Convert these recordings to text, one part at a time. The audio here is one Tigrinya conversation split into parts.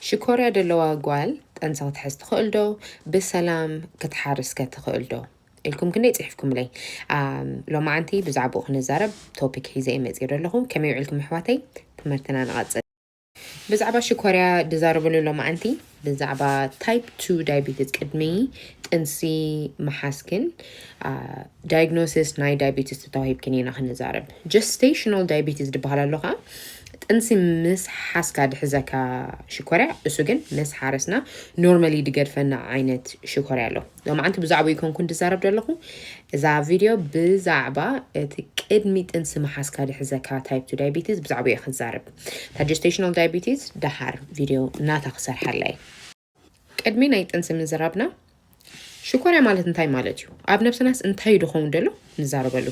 ሽኮርያ ዘለዋ ጓል ጥንሲ ክትሕዝ ትኽእል ዶ? ብሰላም ክትሓርስ ከ ትኽእል ዶ? ኢልኩም ክንደይ ጽሒፍኩምለይ። ሎማዓንቲ ብዛዕባኡ ክንዛረብ ቶፒክ ሒዘ እየ መፅእ ዘለኹ። ከመይ ውዕልኩም ኣሕዋተይ? ትምህርትና ንቐፅል። ብዛዕባ ሽኮርያ ድዛረበሉ ሎማዓንቲ ብዛዕባ ታይፕ ቱ ዳይቤቲስ፣ ቅድሚ ጥንሲ ምሓዝክን ዳይግኖሲስ ናይ ዳይቤቲስ ተተዋሂብክን ኢና ክንዛረብ። ጀስቴሽናል ዳይቤቲስ ዝበሃል ኣሎ ከዓ ጥንሲ ምስ ሓዝካ ድሕዘካ ሽኮርያ፣ እሱ ግን ምስ ሓረስና ኖርማሊ ድገድፈና ዓይነት ሽኮርያ ኣሎ። ሎማዓንቲ ብዛዕባ ይኮንኩን ድዛረብ ዘለኹ። እዛ ቪድዮ ብዛዕባ እቲ ቅድሚ ጥንሲ ምሓዝካ ድሕዘካ ታይፕ ቱ ዳይቤቲስ ብዛዕባ እየ ክዛረብ። እታ ጀስቴሽናል ዳይቤቲስ ደሓር ቪድዮ ናታ ክሰርሓላ እየ። ቅድሚ ናይ ጥንሲ ምዝራብና ሽኮርያ ማለት እንታይ ማለት እዩ? ኣብ ነብስናስ እንታይ እዩ ድኸውን ደሎ ንዛረበሉ።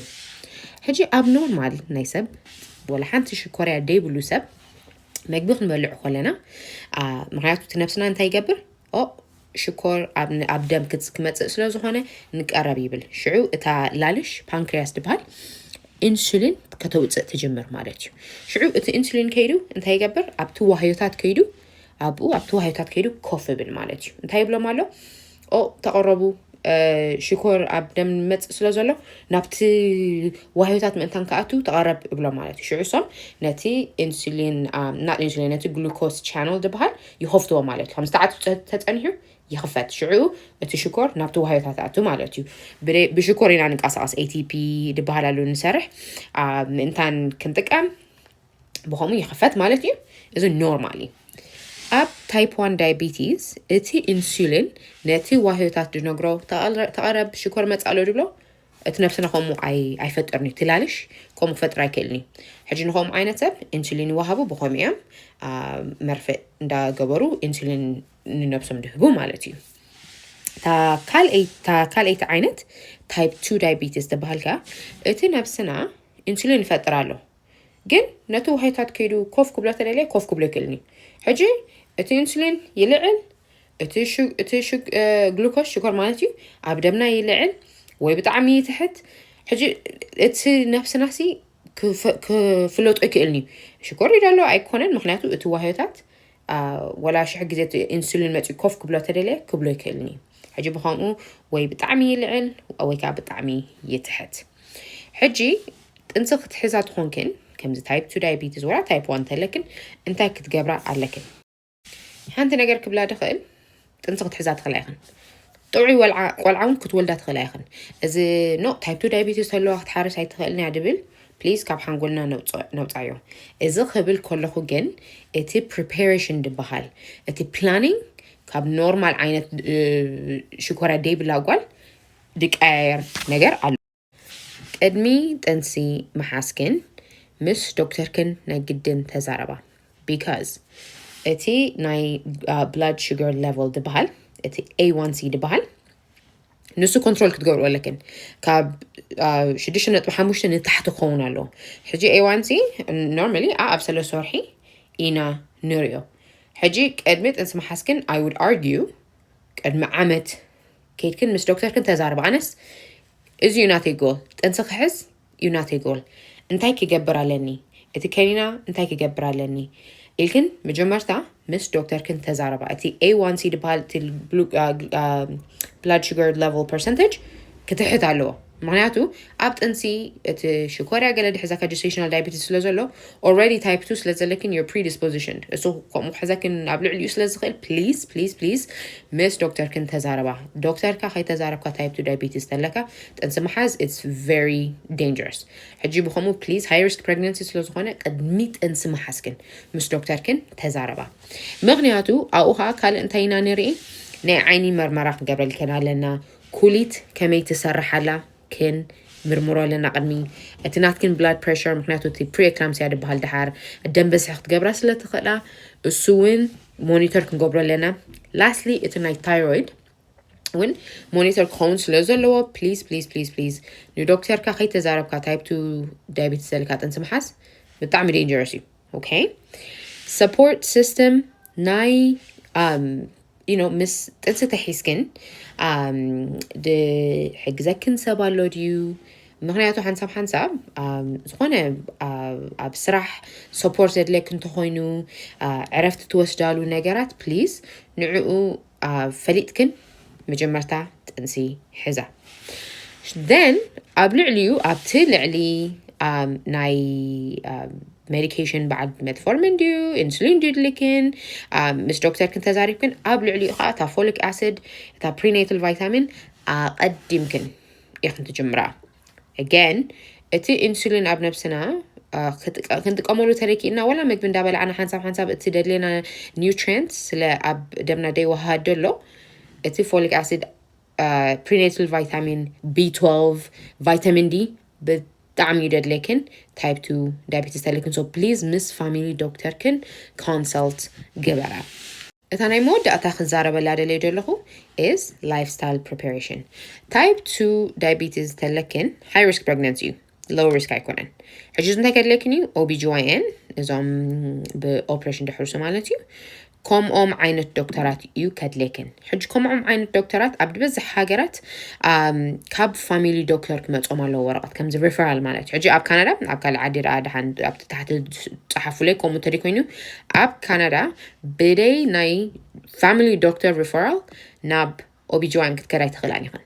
ሕጂ ኣብ ኖርማል ናይ ሰብ ወላ ሓንቲ ሽኮርያ ደይብሉ ሰብ መግቢ ክንበልዕ ከለና ምክንያቱ እቲ ነብስና እንታይ ይገብር? ኦ ሽኮር ኣብ ደም ክመፅእ ስለ ዝኾነ ንቀረብ ይብል። ሽዑ እታ ላልሽ ፓንክሪያስ ድበሃል ኢንሱሊን ከተውፅእ ትጅምር ማለት እዩ። ሽዑ እቲ ኢንሱሊን ከይዱ እንታይ ይገብር? ኣብቲ ዋህዮታት ከይዱ ኣብኡ ኣብቲ ዋህዮታት ከይዱ ኮፍ ይብል ማለት እዩ። እንታይ ይብሎም ኣሎ? ኦ ተቐረቡ፣ ሽኮር ኣብ ደም መፅእ ስለ ዘሎ ናብቲ ዋህዮታት ምእንታን ከኣቱ ተቐረብ እብሎ ማለት እዩ። ሽዑ ሶም ነቲ ኢንሱሊን ናት ኢንሱሊን ነቲ ግሉኮስ ቻነል ዝበሃል ይኸፍትዎ ማለት እዩ። ከም ዝተዓቱ ተፀኒሑ ይኽፈት። ሽዑ እቲ ሽኮር ናብቲ ዋህዮታት ኣቱ ማለት እዩ። ብሽኮር ኢና ንንቀሳቐስ፣ ኤቲፒ ዝበሃል ኣሎ ንሰርሕ፣ ምእንታን ክንጥቀም ብኸምኡ ይኽፈት ማለት እዩ። እዚ ኖርማል እዩ። ኣብ ታይፕ ዋን ዳይቤቲስ እቲ ኢንሱሊን ነቲ ዋህዮታት ድነግሮ ተቐረብ ሽኮር መፃ ኣሎ ድብሎ እቲ ነብስና ከምኡ ኣይፈጥርን እዩ። ትላልሽ ከምኡ ክፈጥር ኣይክእልን እዩ። ሕጂ ንኸምኡ ዓይነት ሰብ ኢንሱሊን ይወሃቡ፣ ብኸምኡ እዮም መርፍእ እንዳገበሩ ኢንሱሊን ንነብሶም ድህቡ ማለት እዩ። እታ ካልኣይቲ ዓይነት ታይፕ ቱ ዳይቤቲስ ዝበሃል ከኣ እቲ ነብስና ኢንሱሊን ይፈጥር ኣሎ፣ ግን ነቲ ዋህዮታት ከይዱ ኮፍ ክብሎ ተደልየ ኮፍ ክብሎ ይክእልኒ። ሕጂ እቲ ኢንሱሊን ይልዕል፣ እቲ ግሉኮስ ሽኮር ማለት እዩ ኣብ ደምና ይልዕል ወይ ብጣዕሚ ይትሕት። ሕጂ እቲ ነብስናሲ ክፍለጦ ይክእልኒ ሽኮር ይደሎ ኣይኮነን፣ ምክንያቱ እቲ ዋህዮታት ወላ ሽሕ ግዜ ኢንሱሊን መፂኡ ኮፍ ክብሎ ተደልየ ክብሎ ይክእልኒ። ሕጂ ብከምኡ ወይ ብጣዕሚ ይልዕል ወይ ከዓ ብጣዕሚ ይትሕት። ሕጂ ጥንሲ ክትሕዛ ትኾንክን ከምዚ ታይፕ ቱ ዳይቤቲስ ወላ ታይፕ ዋን ተለክን እንታይ ክትገብራ ኣለክን? ሓንቲ ነገር ክብላ ድኽእል ጥንሲ ክትሕዛ ትኽእላ ይኽን ጥዑይ ቆልዓ እውን ክትወልዳ ትኽእላ ይኽን። እዚ ኖ ታይፕ ቱ ዳይቤቲስ ተለዋ ክትሓርስ ኣይትኽእልን እያ ድብል ፕሊዝ ካብ ሓንጎልና ነውፃዮ። እዚ ክብል ከለኹ ግን እቲ ፕሪፓሬሽን ድበሃል እቲ ፕላኒንግ ካብ ኖርማል ዓይነት ሽኮራ ደይብላ ጓል ድቀያየር ነገር ኣሎ። ቅድሚ ጥንሲ ምሓዝክን ምስ ዶክተርክን ናይ ግድን ተዛረባ። ቢካዝ እቲ ናይ ብላድ ሽገር ሌቨል ድበሃል እቲ ኤ ዋን ሲ ድበሃል ንሱ ኮንትሮል ክትገብርዎ ኣለክን። ካብ ሽዱሽተ ነጥቢ ሓሙሽተ ንታሕቲ ክኸውን ኣለዎ። ሕጂ ኤ ዋን ሲ ኖርማሊ ኣብ ሰለስተ ወርሒ ኢና ንሪኦ። ሕጂ ቅድሚ ጥንሲ ምሓዝክን I would argue ቅድሚ ዓመት ከይድክን ምስ ዶክተርክን ተዛርባ። ኣነስ እዚ እዩ ናተይ ጎል፣ ጥንሲ ክሕዝ እዩ ናተይ ጎል። እንታይ ክገብር ኣለኒ? እቲ ከኒና እንታይ ክገብር ኣለኒ ኢልክን መጀመርታ ምስ ዶክተርክን ተዛረባ። እቲ ኤ ዋን ሲ ዝበሃል እቲ ብላድ ሽገር ሌቨል ፐርሰንቴጅ ክትሕት ኣለዎ። ምክንያቱ ኣብ ጥንሲ እቲ ሽኮርያ ገለ ድሕዘካ ጀስቴሽናል ዳይቤቲስ ስለ ዘሎ ኦልሬዲ ታይፕ ቱ ስለ ዘለክን your predisposition እሱ ከምኡ ክሕዘክን ኣብ ልዕሊኡ ስለ ዝኽእል ፕሊዝ ፕሊዝ ፕሊዝ ምስ ዶክተርክን ተዛረባ። ዶክተርካ ከይተዛረብካ ታይፕ ቱ ዳይቤቲስ ተለካ ጥንሲ ምሓዝ it's very dangerous። ሕጂ ብኸምኡ ፕሊዝ ሃይ ሪስክ ፕሬግነንሲ ስለ ዝኾነ ቅድሚ ጥንሲ ምሓዝክን ምስ ዶክተርክን ተዛረባ። ምክንያቱ ኣብኡ ከዓ ካልእ እንታይ ኢና ንርኢ ናይ ዓይኒ መርመራ ክንገብረልክን ኣለና። ኩሊት ከመይ ትሰርሕ ኣላ ክን ምርምሮ ኣለና ቅድሚ እቲ ናትክን ብላድ ፕሬሽር ምክንያቱ እቲ ፕሪክላምሲያ ድበሃል ድሓር ደም በዝሒ ክትገብራ ስለ ትኽእላ እሱ እውን ሞኒተር ክንገብሮ ኣለና። ላስትሊ እቲ ናይ ታይሮይድ እውን ሞኒተር ክኸውን ስለ ዘለዎ ፕሊዝ ፕሊዝ ፕሊዝ ፕሊዝ ንዶክተርካ ከይተዛረብካ ታይፕ ቱ ዳይቤቲስ ዘልካ ጥንሲ ምሓዝ ብጣዕሚ ዴንጀረስ እዩ። ኦኬ ሰፖርት ሲስተም ናይ you know ምስ ጥንሲ ተሒዝክን ድሕግዘክን ሰብ ኣሎ ድዩ? ምክንያቱ ሓንሳብ ሓንሳብ ኣም፣ ዝኾነ ኣብ ኣብ ስራሕ ሰፖርት ዘድለክ እንተኾይኑ፣ አ፣ ዕረፍቲ ትወስዳሉ ነገራት ፕሊዝ ንዕኡ አ፣ ፈሊጥክን መጀመርታ ጥንሲ ሕዛ። Then ኣብ ልዕሊኡ ኣብቲ ልዕሊ ኣም፣ ናይ ሜዲኬሽን በዓል ሜትፎርሚን ድዩ ኢንሱሊን ድዩ ድልክን፣ ምስ ዶክተርክን ተዛሪብክን ኣብ ልዕሊኡ ከዓ እታ ፎሊክ ኣሲድ፣ እታ ፕሪኔታል ቫይታሚን ኣቐዲምክን ኢኽን ትጅምራ። Again፣ እቲ ኢንሱሊን ኣብ ነብስና ክንጥቀመሉ ተደኪእና ወላ ምግቢ እንዳበላዕና ሓንሳብ ሓንሳብ እቲ ደድሌና ኒውትሪንት ስለ ኣብ ደምና ደይወሃድ ደሎ፣ እቲ ፎሊክ ኣሲድ፣ ፕሪኔታል ቫይታሚን፣ ቢ ትወልቭ፣ ቫይታሚን ዲ ብጣዕሚ እዩ ደድሌክን። ታይፕ ቱ ዳያቤቲስ ተለክን። So ፕሊዝ ምስ ፋሚሊ ዶክተርክን ኮንሰልት ግበራ። እታ ናይ መወዳእታ ክዛረበላ ደለዩ ዘለኹ is lifestyle preparation። ታይፕ ቱ ዳያቤቲስ ተለክን ሃይ ሪስክ ፕሬግነንሲ እዩ፣ ሎው ሪስክ ኣይኮነን። ሕጂ እንታይ ከድለክን እዩ? ኦቢጂዋይኤን፣ እዞም ብኦፕሬሽን ድሕርሱ ማለት እዩ። ከምኦም ዓይነት ዶክተራት እዩ ከድሌክን። ሕጂ ከምኦም ዓይነት ዶክተራት ኣብ ዝበዝሕ ሃገራት ካብ ፋሚሊ ዶክተር ክመጾም ኣለዎ ወረቐት፣ ከምዚ ሪፈራል ማለት እዩ። ሕጂ ኣብ ካናዳ፣ ኣብ ካልእ ዓዲ ደኣ ደሓን ኣብቲ ታሕቲ ጸሓፉለይ ከምኡ እንተደይ ኮይኑ፣ ኣብ ካናዳ ብደይ ናይ ፋሚሊ ዶክተር ሪፈራል ናብ ኦቢጂዋይን ክትከዳ ኣይትኽእላን ኢኽን።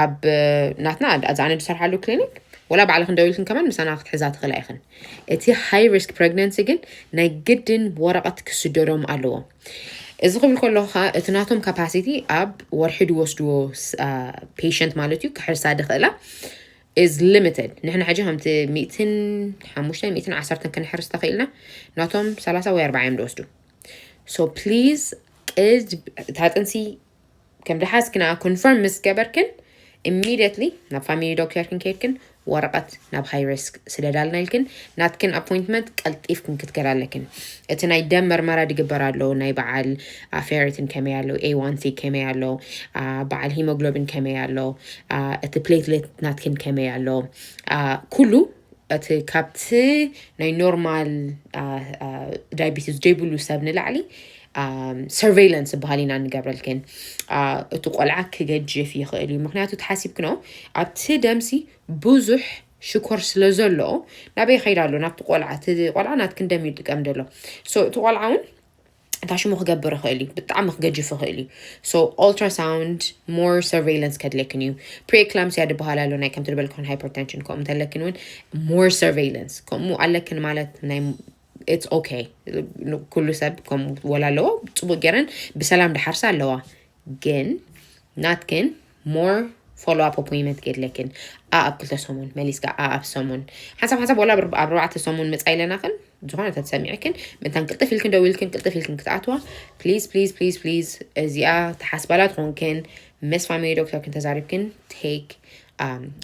ኣብ ናትና እዛ ኣነ ዝሰርሓሉ ክሊኒክ ወላ ባዕልኽን ደዊልክን ከማን ምሳና ክትሕዛ ትኽእላ ኢኽን። እቲ ሃይ ሪስክ ፕሬግነንሲ ግን ናይ ግድን ወረቐት ክስደዶም ኣለዎ። እዚ ክብል ከለኹ ከዓ እቲ ናቶም ካፓሲቲ ኣብ ወርሒ ዝወስድዎ ፔሸንት ማለት እዩ ክሕርሳ ድኽእላ is limited። ንሕና ሕጂ ከምቲ ሚእትን ሓሙሽተ ሚእትን ዓሰርተን ክንሕርስ ተኽኢልና፣ ናቶም ሰላሳ ወይ ኣርባዓ እዮም ዝወስዱ። So ፕሊዝ ቅድ እታ ጥንሲ ከም ደሓዝክና ኮንፈርም ምስ ገበርክን ኢሚዲየትሊ ናብ ፋሚሊ ዶክተርክን ከይድክን ወረቐት ናብ ሃይ ሪስክ ስደዳልና ኢልክን ናትክን ኣፖይንትመንት ቀልጢፍክን ክትከዳ ኣለክን። እቲ ናይ ደም መርመራ ድግበር ኣሎ፣ ናይ በዓል ፌሪቲን ከመይ ኣሎ፣ ኤ ዋን ሲ ከመይ ኣሎ፣ በዓል ሂሞግሎቢን ከመይ ኣሎ፣ እቲ ፕሌትሌት ናትክን ከመይ ኣሎ፣ ኩሉ እቲ ካብቲ ናይ ኖርማል ዳያቤቲስ ዘይብሉ ሰብ ንላዕሊ ሰርቬይለንስ ዝበሃል ኢና ንገብረልክን። እቲ ቆልዓ ክገጅፍ ይኽእል እዩ። ምክንያቱ ተሓሲብክኖ ኣብቲ ደምሲ ብዙሕ ሽኮር ስለ ዘሎ ናበይ ይኸይድ ኣሎ? ናብቲ ቆልዓ። እቲ ቆልዓ ናትክን ደም ይጥቀም ደሎ። So እቲ ቆልዓ እውን እታ ሽሙ ክገብር ይኽእል እዩ፣ ብጣዕሚ ክገጅፍ ይኽእል እዩ። So ultrasound more surveillance ከድለክን እዩ። ፕሪኤክላምሲያ ዝበሃል ኣሎ፣ ናይ ከምቲ ዝበልክን ሃይፐርቴንሽን ከምኡ እንተለክን እውን more surveillance ከምኡ ኣለክን ማለት ናይ it's okay። ኩሉ ሰብ ከምኡ ወላ ኣለዎ፣ ፅቡቅ ገይረን ብሰላም ድሓርሳ ኣለዋ። ግን ናትክን more follow up ኣፖይንትመንት ከድለክን ኣኣብ ክልተ ሰሙን መሊስካ ኣኣብ ሰሙን ሓንሳብ ሓንሳብ ወላ ኣብ ኣርባዕተ ሰሙን መፃ ኢለናክን ዝኾነ ተተሰሚዕክን ምእንታን ቅልጥፍ ኢልክን ደው ኢልክን ቅልጥፍ ኢልክን ክትኣትዋ ፕሊዝ ፕሊዝ ፕሊዝ ፕሊዝ። እዚኣ ተሓስባላ ትኾንክን ምስ ፋሚሊ ዶክተርክን ተዛሪብክን take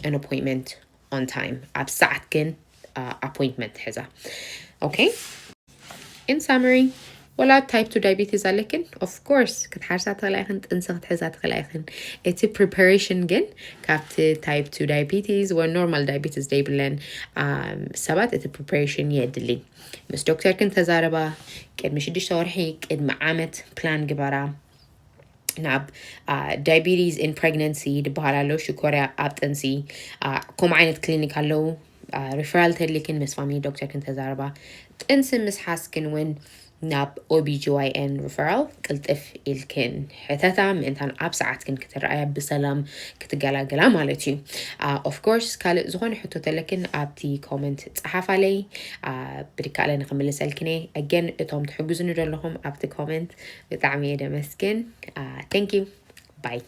an appointment on time፣ ኣብ ሰዓትክን ኣፖይንትመንት ሕዛ። Okay። In summary፣ ወላ ታይፕ ቱ ዳያቤቲስ ኣለክን of course ክትሓርሳ ትኽእላ ኢኽን፣ ጥንሲ ክትሕዛ ትኽእላ ኢኽን። እቲ ፕሪፓሬሽን ግን ካብቲ ታይፕ ቱ ዳያቤቲስ ወይ ኖርማል ዳያቤቲስ ዘይብለን ሰባት እቲ ፕሪፓሬሽን የድሊ። ምስ ዶክተርክን ተዛረባ። ቅድሚ ሽዱሽተ ወርሒ፣ ቅድሚ ዓመት ፕላን ግበራ። ናብ ዳያቤቲስ ኢን ፕሬግነንሲ ዝበሃል ኣሎ፣ ሽኮርያ ኣብ ጥንሲ። ከምኡ ዓይነት ክሊኒክ ኣለዉ። ሪፈራል ተድሊክን ምስ ፋሚሊ ዶክተርክን ተዛረባ። ጥንሲ ምስ ሓዝክን እውን ናብ ኦቢጂዋይኤን ሪፈራል ቅልጥፍ ኢልክን ሕተታ፣ ምእንታን ኣብ ሰዓትክን ክትረኣያ ብሰላም ክትገላገላ ማለት እዩ። ኦፍ ኮርስ ካልእ ዝኾነ ሕቶ ተለክን ኣብቲ ኮመንት ጸሓፋለይ፣ ብድካለ ንክምልሰልክን እየ። ኣገን እቶም ትሕግዙኒ ዘለኹም ኣብቲ ኮመንት ብጣዕሚ እየ ደመስግን። Thank you። Bye።